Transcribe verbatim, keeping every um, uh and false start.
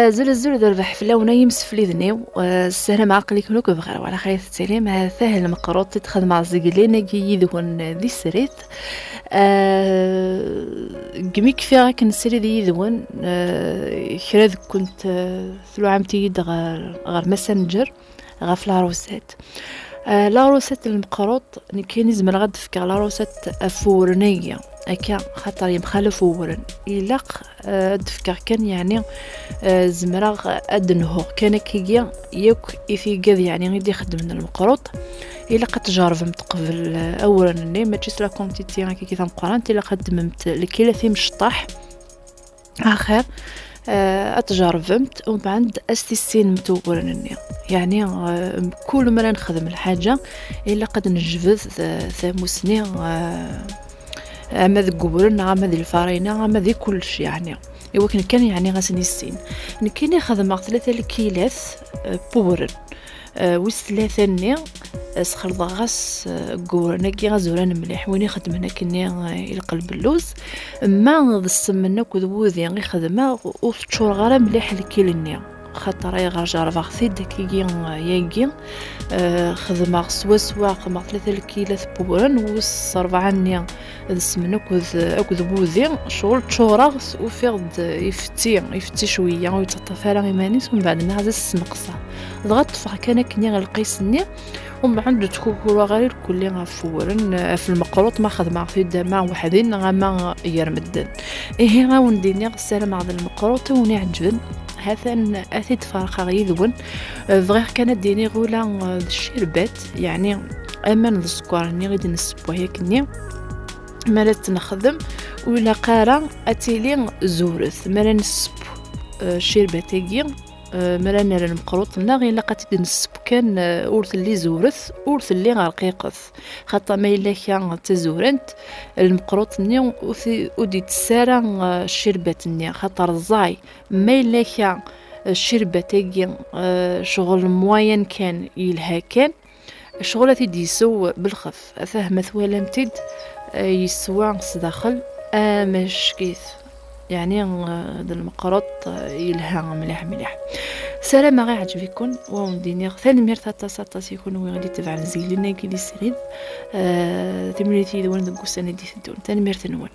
Azul, azul d rrbeḥ fell-awen ay imsefliden-iw. Eh, ssarameɣ aql-iken akk bxir, wala xir tettalim. Hatah lmeqruṭ i d-xedmeɣ zeglin-agi yid-wen di srid. Eh, deg mi kfiɣ akken srid yid-wen, eh, kra deg-kent, eh, tluɛamt-iyi-d ɣer, ɣer Messenger ɣef la recette. Eh, la recette n lmeqruṭ, nekkini zemreɣ ad d-fkeɣ la recette ɣef uwren-agi. Akka, xaṭer yemxalaf uwren. Ilaq, eh, ad d-fkeɣ kan, yeɛni, eh, zemreɣ ad d-nhuɣ kan akkagi, yakk i tigad, yeɛni, i d-ixeddmen lmeqruṭ. Ilaq ad tjerrbemt qbel, eh, awren-nni, mačči s la quantité akkagi tameqqrant, ilaq ad d-temmem lkilat imecṭaḥ. Axir, eh, ad tjerrbemt, umbeɛd ad s-tissinemt uwren-nni. Yeɛni, eh, kul mi ara nexdem lḥaǧa, ilaq ad nejbed ta-, tamusni, eh, ama deg uwren, neɣ ama di lfarina, ama di kullec, yeɛni. I wakken kan, yeɛni, ad s-nissin. Nekkini xedmeɣ tlata lkilat, eh, n uwren. Eh, wis tlata-nni, eh, sxelḍeɣ-as, eh, deg uwren-agi azuran mliḥ, win ixeddmen akkenni, eh, i lqelb n luz. Ma d ssem-nni akked wudi i xedmeɣ, ur teččureɣ ara mliḥ lkil-nni. Xaṭer ayɣer jerrbeɣ-t-id akkagi, eh, yagi, eh, xedmeɣ swaswa, xedmeɣ tlata lkilat n uwren, wis rebɛa-nni d ssem-nni akked, akked wudi, ccɣel ččureɣ-t, ufiɣ-d ifetti, ifetti cwiya, ur yettaṭṭaf ara iman-is, umbeɛd nniɣ ad as-sneqseɣ. Dɣa ṭṭfeɣ kan akkenni lqis-nni, umbeɛd ur ttkukuruɣ ara irkelli ɣef uwren, ɣef lmeqruṭ, ma xedmeɣ-t-id ama weḥd-i neɣ ama gar medden. Ihi, a wen-d-iniɣ, ssarameɣ d lmeqruṭ i wen-iɛeǧben. Hatan ad t-id-ferqeɣ yid-wen. Bɣiɣ kan ad d-iniɣ ula d ccirbat, yeɛni aman d sskeṛ-nni i d-nessewway akkenni. Mi ara tt-nexdem, ur ilaq ara ad tili zuret. Mi ara nesseww, eh, ccirbat-agi, eh, mi ara nerr lmeqruṭ-nneɣ, ilaq ad tt-id-nesseww kan, eh, ur telli zuret, ur telli rqiqet. Xaṭer ma yella kra d tazurant, lmeqruṭ-nni ur t-, ur d-ittess ara, eh, ccirbat-nni, xaṭer ẓẓay. Ma yella kra, eh, ccirbat-agi, eh, ccɣel moyen kan, yelha kan, ccɣel ad t-id-yessew belxef. Atah ma twalamt-t-id, eh, yeswa s daxel amack-it. Yeɛni, eh, d lmeqruṭ, eh, yelha mliḥ, mliḥ. Ssarameɣ iɛǧeb-iken, wa wen-d-iniɣ tanemmirt aṭas, aṭas i kunwi i d-itebɛen zeglin-agi di srid. Eh, timlilit yid-wen deg ussan i d-iteddun. Tanemmirt-nwen.